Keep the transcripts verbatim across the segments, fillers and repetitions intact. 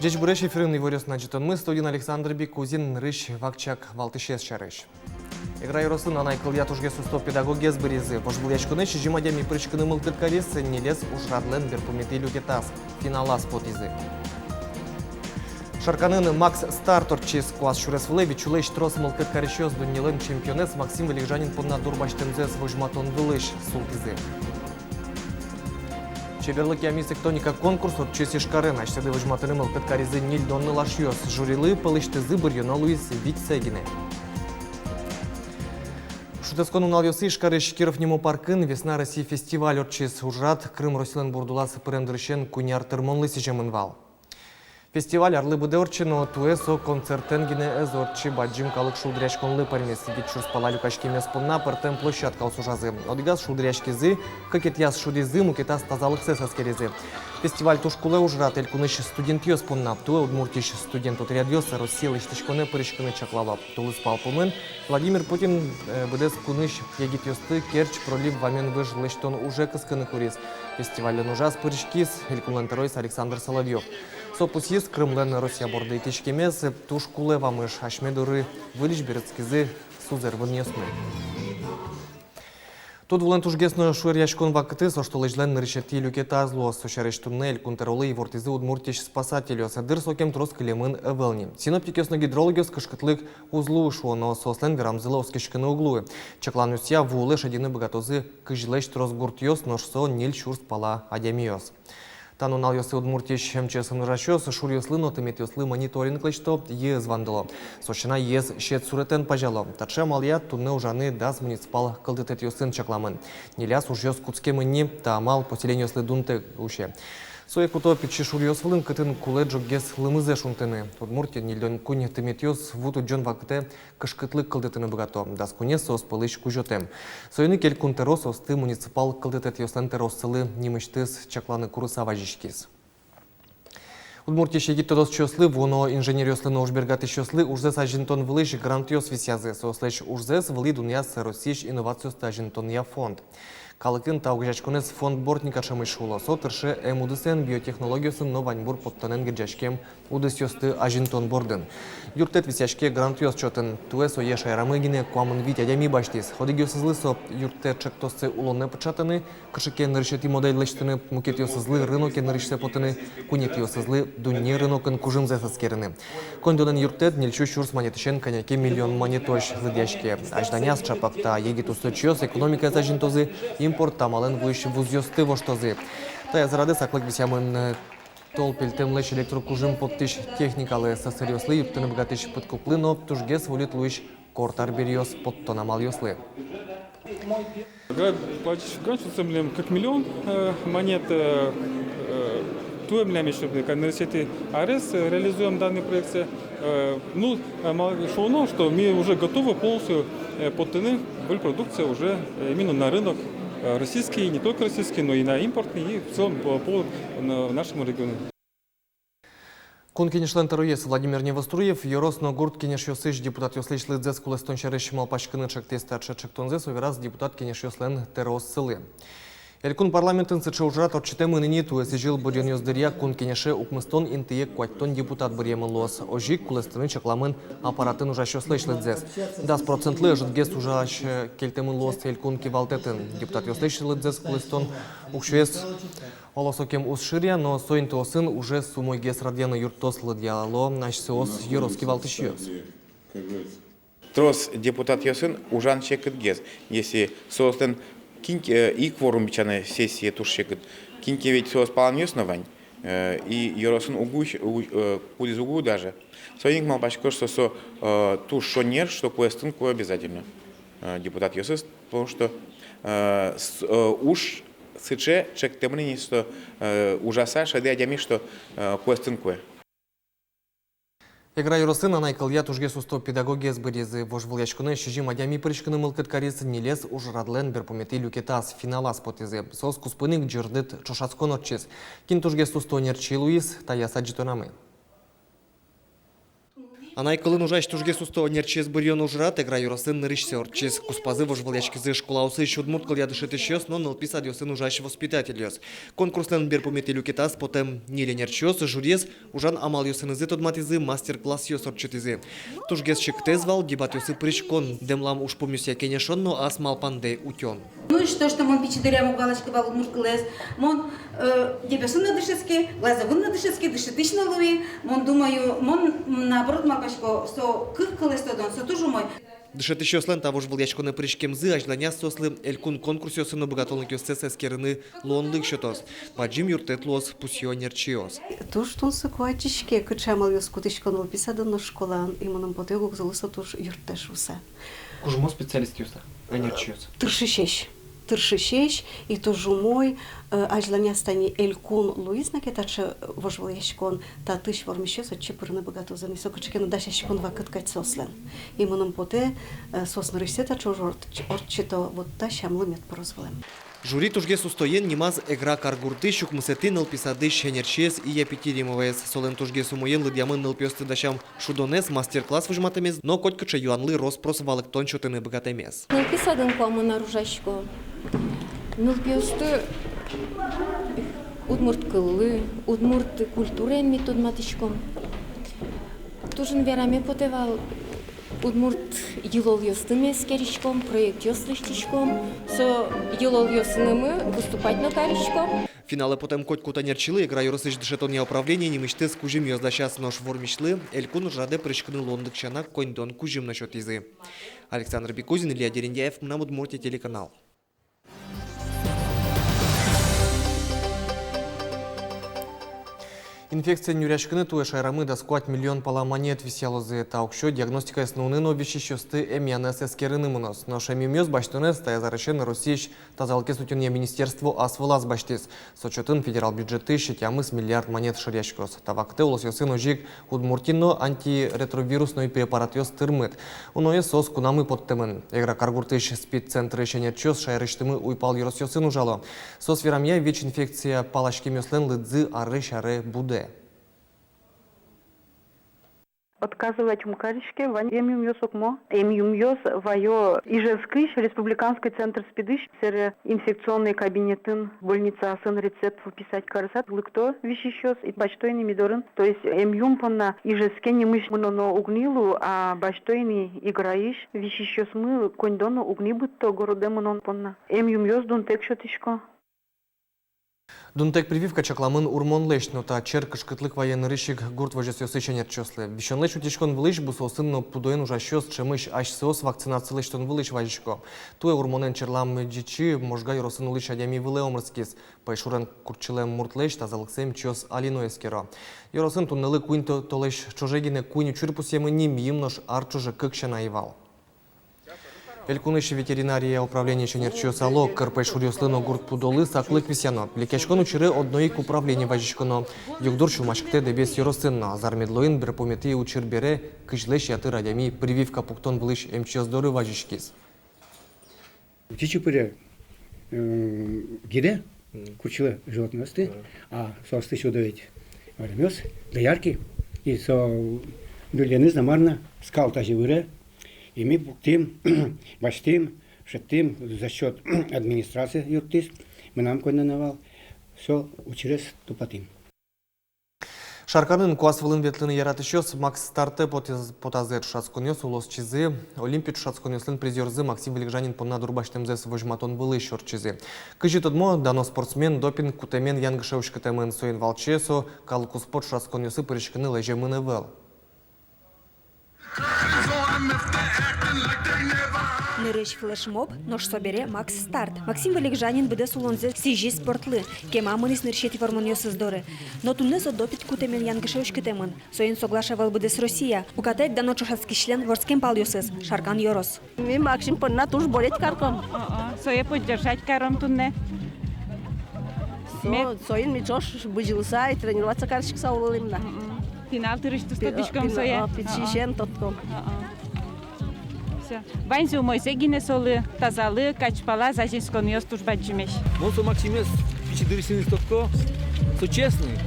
Ӟечбуресь! Эфирын «Иворъёс» но ӝытонмы, студиын Александр Бекузин. Нырысь вакчияк валтӥсез сярысь. Эгра ёросын анай кылъя тужгес усто педагогез быръизы. Вожвылъяськонэ сизьым адями пыриськыны мылкыд кариз, ньылез ужрадлэн берпуметӥ люкетаз, финалаз потӥзы. Шарканын «Макс Старт» ортчиз. Куас сюрес вылэ вить сюлэсь трос мылкыд карисьёс дуннелэн чемпионэз Максим Вылегжанин понна дурбасьтэмзэс возьматон вылысь султӥзы. Чеберлыкъя «Мисс Тектоника» конкурс ортчиз Ижкарын. Асьсэды возьматыны мылкыд каризы ньыльдон нылашъёс. Жюрилы пӧлысьтызы быръёно луиз витьсэ гинэ. Шутэтскон нуналъёсы Ижкарысь Киров нимо паркын «Весна России» фестиваль ортчиз. Ужрад Крым Россилэн бурд улаз пырем дырысен куинь ар тырмонлы сӥземын вал. Фестиваль арлы быдэ ортче, но туэ со концертэн гинэ ӧз ортчы, бадӟым калык шулдыръяськонлы пӧрмиз. Вить сюрс пала люкаськемъёс понна пӧртэм площадкаос ужазы. Одӥгаз шулдыръяськизы, кыкетӥяз шудӥзы, мукетаз тазалыксэс эскеризы. Фестиваль туж кулэ ужрад элькунысь студентъёс понна. Туэ Удмуртиысь студент отрядъёс Россия лэсьтӥськонэ пыриськыны чаклало. Тулыспал пумын Владимир Путин, э, быдэс кунысь егитъёсты Керчь пролив вамен выж лэсьтон уже кыскыны куриз. Фестивальлэн ужаз пыриськиз элькунлэн тӧроез Александр Соловьёв. Со пусйиз, Крымлэн Россия борды итӥськемез туж кулэ вамыш, асьме доры выльысь берытскизы сузэр-вынъёсмы. Тудвулэн тужгес но шуэръяськон вакытэз оштолэзьлэн нырысетӥ люкетаз луоз. Со сярысь туннэ Элькун тӧролы ивортӥзы Удмуртиысь спасательёс. Дыр сокем трос кылемын ӧвӧл ни. Синоптикъёс но гидрологъёс кышкытлык уз луы шуо, но соослэн верамзылы оскиськыны уг луы. Чакланъёсъя, ву улэ шедьыны быгатозы кызьлэсь трос гуртъёс, нош со ньыль сюрс пала адямиос. Та нуналъёсы Удмуртиысь эм че эсын ужасьёс шуръёслы но тыметъёслы мониторинг лэсьто, йӧэз вандыло. Со сяна йӧэз сьӧд суретэн пазяло. Таӵе амалъя туннэ ужаны дас муниципал кылдытэтъёсын чакламын. Ньыляз ужъёс кутскемын ни, та амал поселениослы дунтэк усе. Сое куто пичи шуръёс вылын, кытын кулэ ӝоггес лымызэ шунтыны. Удмуртиын ньыльдон куинь тыметъёс ву тудӟон вакытэ кышкытлык кылдытыны быгато, дас куинез соос пӧлысь кузётэм. Соин ик Элькун тӧро соосты муниципал кылдытэтъёслэн тӧрооссылы нимысьтыз чакланы курыса вазиськиз. Удмуртиысь егит тодосчиослы, вуоно инженеръёслы но ужбергатӥсьёслы ужзэс азинтон вылысь грантъёс висъязы. Соослэсь ужзэс вылӥ дунъяз Россиысь инновациосты азинтонъя фонд. Калыкын та огазеяськонэз «Фонд Бортника» ӵемысь шуыло. Со тырше эм удысэн, биотехнологиосын но ваньбур поттонэн герӟаськем удысъёсты азинтон бордын. Юрттэт висъяське грантъёс чотын. Туэ сое шаерамы гинэ куамын вить адями басьтӥз. Одӥгъёсызлы со юрттэт ӵектоссэ улонэ пыӵатыны, кыӵе ке нырысетӥ модель лэсьтыны, мукетъёсызлы рыноке нырысьсэ потыны, куинетӥосызлы дунне рынокын кужымзэс эскерыны. Коньдонэн юрттэт ньыль сю сюрс манетысен кӧня ке миллион манетозь лыдъяське. Азьланяз ӵапак та егит усточиос экономикаез азинтозы, импорт амалэн вуись вузъёсты воштозы. Таяз радэ саклык висъямын тол пельтэмлэсь электрокужым поттӥсь техникалы, сӧсыръёслы юрттыны быгатӥсь пыдкуклы но тужгес вольыт луись корт арбериос поттон амалъёслы. Гра-, платить грант, что милям как миллион, э, манет, э, э, туэ милям ещё, э, нырысетӥ арез, э, реализуем данный проект. Э, ну, э, мал-, шуоно, что мы уже готовы полностью, э, поттыны выль продукция уже, э, именно на рынок, э, российский, не только российский, но и на импортный, и в целом по, по на-, нашему региону. Кун Кенешлэн тӧроез Владимир Невоструев ёрос но гурт кенешъёсысь депутатъёслэсь лыдзэс кулэстон сярысь малпаськыны ӵектӥз. Таӵе ӵектонзэ со вераз депутат кенешъёслэн тӧрооссылы. Элькун парламентын сыӵе ужрад ортчытэмын ини. Туэ сӥзьыл быръёнъёс дыръя Кун Кенеше укмыстон интые куатьтон депутат быръемын луоз. Озьы ик кулэстыны чакламын аппаратын ужасьёслэсь лыдзэс. Дас процентлы ӧжытгес ужась, э, кельтэмын луоз элькун кивалтэтын. Депутатъёслэсь лыдзэс кулэстон уксёез, оло, сокем уз шыръя, но со интыосын ужез умойгес радъяны юрттоз, лыдъяло асьсэос ёрос кивалтӥсьёс. Трос депутатъёсын ужан секытгес, если соослэн кин, э, ик кворум бичаны сессие туж секыт. Кин ке ведь соос паланъёс но вань, э, и ёросын уг уй, уй, э, кудӥз уг уй даже. Соин ик малпасько, что со, э, туж шонер, что кулэстын кулэ обязательно, э, депутатъёсыз, потому что, э, с-, э, уж сыӵе ӵектэмын ини, что, э, ужаса шӧдэ адями, что, э, кулэстын кулэ. Эгра ёросын анай кылъя тужгес усто педагогез быръизы. Вожвылъяськонэ сизьым адями пыриськыны мылкыд кариз, ньылез ужрадлэн берпуметӥ люкетаз, финалаз потӥзы. Соос куспын ик ӟырдыт ӵошатскон ортчиз. Кин тужгес усто ӧнерчи луиз, таяз адӟытонамы. Анай кылын ужась тужгес усто ӧнерчиез быръён ужрад Эгра ёросын нырысьсэ ортчиз. Куспазы вожвылъяськизы школаосысь удмурт кылъя дышетӥсьёс но нылпи садъёсын ужась воспитательёс. Конкурслэн берпуметӥ люкетаз потэм ньыль ӧнерчиос жюриез ужан амалъёсынызы тодматӥзы, мастер-классъёс ортчытӥзы. Тужгес секытэз вал дебатъёсы пыриськон, дэмлам ужпумъёсъя кенешон но ас малпандэ утён. Ну и что, что мон пичи дыръям уг валаськы вал удмурт кылэз, мон, э, Дэбесын но дышетски, Глазовын но дышетски, дышетӥсь но луи, мон думаю, мон, наоборот, малпасько, со кык кылэз тодон, со туж умой. Дышетӥсьёслэн та вожвылъяськонэ пыриськемзы азьланяз соослы элькун конкурсъёсын но быгатонлыкъёссэс эскерыны луонлык сётоз. Бадӟым юрттэт луоз, пусъё ӧнерчиос. Туж тунсыко адӟиське, кыӵе амалъёс кутӥсько нылпи садын но школаын, и мыным потэ, огзылы со туж юрттэ шуыса. Кужмо специалистъёс-а, ӧнерчиос? Тыршисесь. Тыршисесь, и туж умой, э, азьланяз тани элькун луиз на ке таӵе вожвылъяськон, татысь вормисьёс отчы пырыны быгатозы ни, со кыӵе ке но дасяськон вакыт кадь соослэн. И мыным потэ, э, соос нырысьсэ таӵе уж орт-, ортчыто, вот та сямлы мед пыроз вылэм. Жюри тужгес устоен нимаз Эгра каргуртысь укмысэтӥ нылпи садысь ӧнерчиез Ия Питиримоваез. Солэн тужгес умоен лыдъямын нылпиосты дасям шудонэз, мастер-класс возьматэмез но котькыӵе юанлы рос-прос валэктон сётыны быгатэмез. Нылпи садын куамын ар ужасько. Нылпиосты удмурт кыллы, удмурт культураен ми тодматӥськом. Тужын вераме потэ вал, удмурт йылолъёсты ми эскериськом, проектъёс лэсьтӥськом. Со йылолъёсынымы выступать но кариськом. Финалэ потэм котькуд ӧнерчилы Эгра ёросысь дышетонъя управление нимысьтыз кузьымъёс дасяз, нош вормисьлы элькун ужрадэ пыриськыны луонлык сяна коньдон кузьым но сётӥзы. Александр Бекузин, Илья Дерендяев, «Мынам Удмуртие» телеканал. Инфекциен нюръяськыны туэ шаерамы дас куать миллион пала манет висъялозы. Та уксё диагностикаез нуыны но висисьёсты эмъянэз эскерыны мыноз. Нош эмъюмъёс басьтонэз таяз арысен Россиысь тазалыкез утёнъя министерство ас вылаз басьтӥз. Со чотын федерал бюджетысь тямыс миллиард манет шыръяськоз. Та вакытэ улосъёсын озьы ик Удмуртиын но антиретровирусной препаратъёс тырмыт. Уноез соос кунамы поттэмын. Эгра каргуртысь СПИД-центрысь ӧнерчиос шаерысьтымы уйпал ёросъёсын ужало. Соос верамъя, ВИЧ-инфекция паласькемъёслэн лыдзы арысь аре будэ. Отказывать ум кариське, вань эмъюмъёс окмо. Эмъюмъёс ваё Ижевскысь республиканской центр СПИДысь, сэре инфекционной кабинетын, больницаосын рецепт выписать карыса лыкто висисьёс и басьто ини ми дорын. То есть эмъюм понна Ижевске нимысь мыноно уг ни лу, а басьто ини Играысь висисьёсмы, коньдон уг ни быдто городэ мынон понна. Эмъюмъёс дунтэк сётӥсько. Дунтэк прививка чакламын урмонлэсь но. Та чер кышкытлык вае нырысь ик гурт возёсъёсысь ӧнерчиослы. Висёнлэсь утиськон вылысь бусыосын но пудоен ужасьёс ӵемысь асьсэос вакцинация лэсьтон вылысь вазисько. Туэ урмонэн черлам ӟичы Можга ёросын улӥсь адями вылэ омырскиз. Пӧйшурен куртчылэм муртлэсь тазалыксэ эмчиос али но эскеро. Ёросын туннэлы куинь то-, толэзь ӵоже гинэ куинь учыр пусъемын ни, миым нош ар ӵоже кык сяна ӧй вал. Элькунысь ветеринария управлениысь ӧнерчиос ало: кыр пӧйшуръёслы но гурт пудолы саклык висъяно. Лекъяськон учыре одно ик управление вазиськоно. Югдур сюлмаськытэ Дэбес ёросын но. Азар мед луоин берпуметӥ учыр бере кызьлэсь ятыр адями прививка пуктон вылысь эмчиос доры вазиськиз. Ӟичы пыре, э, гидэ, куртчылэ животноосты, а соосты сюдо ведь варемъёс, доярки. И со ньыльдонэз но мар но скал тазьы выре. И ми пуктӥм, басьтӥм, шедьтӥм, за счёт администрации юрттӥз, мынам коньдон ӧй вал, со учырез тупатӥм. Шарканын куас вылын ветлыны яратӥсьёс Макс-стартэ потӥз-, потазы. Ӵошатсконъёс улосчизы, Олимпи ӵошатсконъёслэн призёрзы Максим Вылегжанин понна дурбасьтэмзэс возьматон вылысь ортчизы. Кызьы тодмо, дано спортсмен допинг кутэмен янгыше уськытэмын. Соин валче со калыккуспо ӵошатсконъёсы пыриськыны лэземын ӧвӧл. Нырысь флешмоб, нош собере Макс-старт. Максим Вылегжанин быдэс улонзэ сӥзиз спортлы, кема мынӥз нырысетӥ вормонъёсыз доры. Но туннэ со допинг кутэмен янгыше уськытэмын. Соин соглаш ӧвӧл быдэс Россия. Уката ик дано ӵошатскисьлэн вордскем палъёсыз — Шаркан ёрос. Ми Максим понна туж болеть карком. О-о, сое поддержать каром туннэ. Со-, соин ми ӵош бызьылыса и тренироваться кариськыса улылӥм на. М-м. Пинал дырысь туж тодӥськом сое. Пи-, о, пичиысен тодком. О-о. Всё. Ваньзэ умойзэ гинэ солы, тазалык, азьпалаз азинсконъёс туж бадӟымесь. Мон со Максимез пичи дырысеныз тодко, со честный,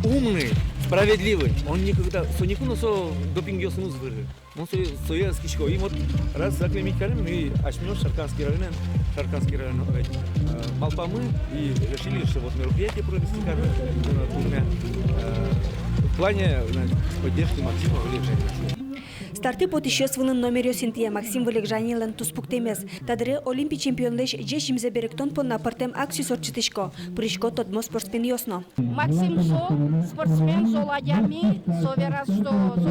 умный, Справедливый. Он никогда, со нику но со допингъёсын уз выры. Мон сое, сое оскисько. И вот раз заклеймить карем, и асьмеос Шарканский районэн, Шарканский район, ой, э, малпамы, и решили, что вот мероприятие провести карем, э, в плане, значит, поддержки Максима Валерьевича. Старты потӥсьёс вылын номеръёс интые Максим Вылегжанинлэн туспуктэмез. Та дыре олимпи чемпионлэсь ӟеч нимзэ берыктон понна пӧртэм акциос ортчытӥсько, пырисько тодмо спортсменъёс но. Максим со спортсмен, зол адями, со вераз, что со,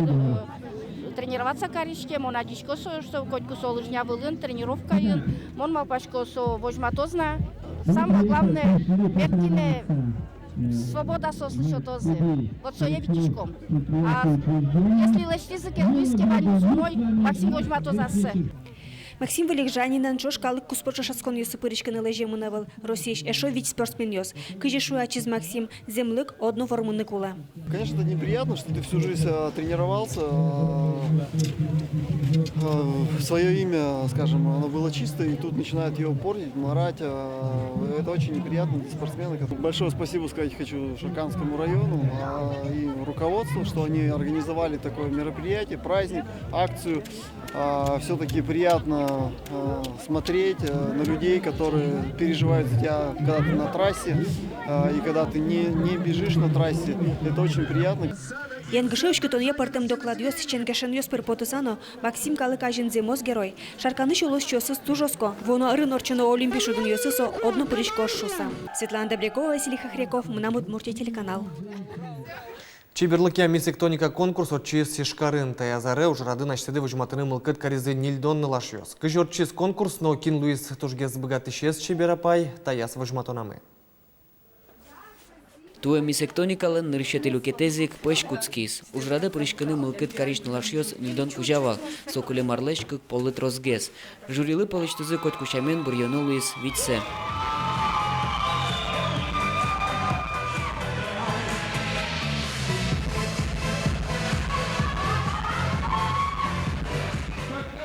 э, тренироваться кариське, мон адӟисько со, что котьку со лыжня вылын, тренировкаын, мон малпасько, со возьматоз на. Самое главное, мед гинэ свобода соослы сётозы. Вот сое витиськом. А если лэсьтӥзы ке, луиз ке ваньмыз умой, Максим возьматоз ассэ. Максим Вылегжанинэн ӵош калык куспо ӵошатсконъёсы пыриськыны лэземын ӧвӧл. Россиысь эшшо вить спортсменъёс. Кызьы шуэ ачиз Максим, зэмлык одно вормыны кулэ. Конечно, это неприятно, что ты всю жизнь, э, тренировался, э, э, своё имя, скажем, оно было чисто, и тут начинают его портить, марать, э, это очень неприятно для спортсмена. Большое спасибо сказать хочу Шарканскому району, а, и руководству, что они организовали такое мероприятие, праздник, акцию. А, всё-таки приятно, а, смотреть, э, на людей, которые переживают за тебя, когда ты на трассе, а, и когда ты не, не бежишь на трассе. Это очень приятно. Янгыше уськытонъя пӧртэм докладъёс, ченгешонъёс пыр потыса но, Максим калык азьын зэмос герой. Шарканысь улосчиосыз туж оско, вуоно арын ортчоно олимпи шудонъёсы со одно пыриськоз шуыса. Светлана Добрякова, Василий Хохряков, «Мынам Удмуртие» телеканал. Чеберлыкъя «Мисс Эктоника» конкурс ортчиз Ижкарын. Таяз аре ужрадын асьсэды возьматыны мылкыд каризы ньыльдон нылашъёс. Кызьы ортчиз конкурс но кин луиз тужгес быгатӥсез чебер апай, таяз возьматонамы. Туэ «Мисс Эктоникалэн» нырысетӥ люкетэз ик пӧсь кутскиз. Ужрадэ пыриськыны мылкыд карись нылашъёс ньыльдон кузя вал, со кылем арлэсь кык поллы тросгес. Жюрилы пӧлысьтызы котьку сямен быръёно луиз витьсэ.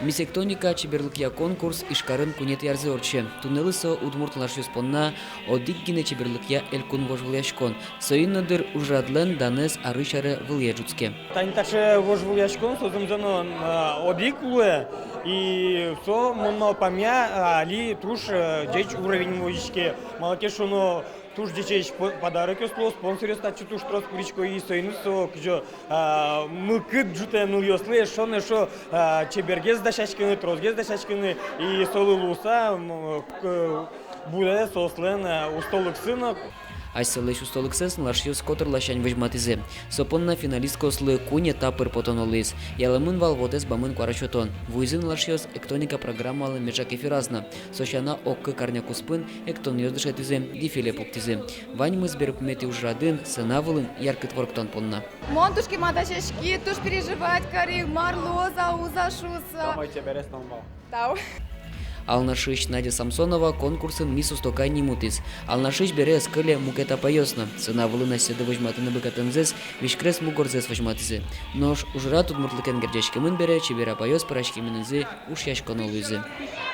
«Мисс Эктоника» чеберлыкъя конкурс Ижкарын куинетӥ арзэ ортче. Туннэлы со удмурт нылашъёс понна одӥг гинэ чеберлыкъя элькун вожвылъяськон. Соин но, дыр, ужрадлэн данэз арысь аре вылӥе ӝутске. Тани таӵе вожвылъяськон, со зэмзэ но, а, одӥг луэ, и со, мон малпамъя, а, али туж, э, ӟеч уровеньын возиське. Малы ке шуоно, туж ӟечесь по-, подарокъёс луо, спонсоръёс татчы туж трос пырисько, и соин но со кызьы, а, мылкыд ӝутэ нылъёслы эшшо но эшшо, а, чебергес дасяськыны, тросгес дасяськыны, и солы луыса, м, к-, будэ соослэн, а, устолыксы но. Асьсэлэсь устолыксэс нылашъёс котыр ласянь возьматӥзы. Со понна финалисткаослы куинь этап пыр потоно луиз. Ялэмын вал вотэс бамын куара сётон. Вуизы нылашъёс «Эктоника» программалы меӵак эфираз но. Со сяна, ог-кык арня куспын эктонъёс дышетӥзы, дефиле пуктӥзы. Ваньмыз берпуметӥ ужрадын, сцена вылын яркыт воректон понна. Мон туж кема дасяськи, туж переживать кари, мар луоз-а, уз-а шуыса. Самой чеберез тон вал. Тау. Алнашысь Надя Самсонова конкурсын «Мисс Устокай» ним утӥз. Алнашысь бере ӧз кыле мукет апайёс но. Сцена вылын асьсэды возьматыны быгатэмзэс визькрес мугорзэс возьматӥзы. Нош ужрад удмуртлыкен герӟаськемын бере, чебер апайёс пӧраськеменызы ушъяськоно луизы.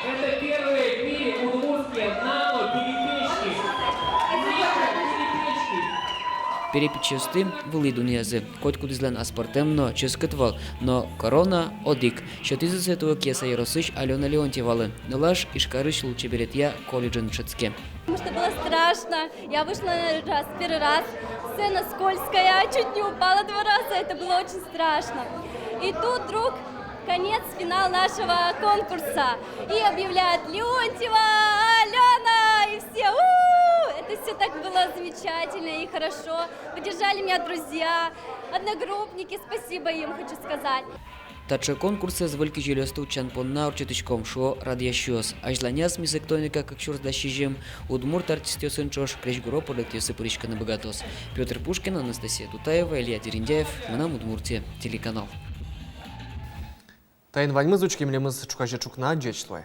Это первые в мире удмуртские нано-перепечки. Микроперепечки. Перепечъёсты вылӥ дунъязы. Котькудӥзлэн аспӧртэм но ческыт вал, но корона одӥг. Сётӥзы сое туэ Кияса ёросысь Алёна Леонтьевалы. Нылаш Ижкарысь лулчеберетъя колледжын дышетске. Потому что было страшно. Я вышла на этот раз первый раз. Сцена скользкая, чуть не упала два раза. Это было очень страшно. И тут вдруг конец, финал нашего конкурса. И объявляют: «Леонтьева Алёна!» И все: «У-у-у!» Это все так было замечательно и хорошо. Поддержали меня друзья, одногруппники. Спасибо им хочу сказать. Таӵе конкурсэз выль кизилиосты утчан понна ортчытӥськом, шуо радъясьёс. Азьланяз «Мисс Эктоника кык сюрс дас сизьым» удмурт артистъёсын ӵош крезьгуро проектъёсы пыриськыны быгатоз. Пётр Пушкин, Анастасия Тутаева, Илья Дерендяев, «Мынам Удмуртие» телеканал. Таин ваньмыз. Учке милемыз ӵуказе ӵукна. Ӟеч луэ.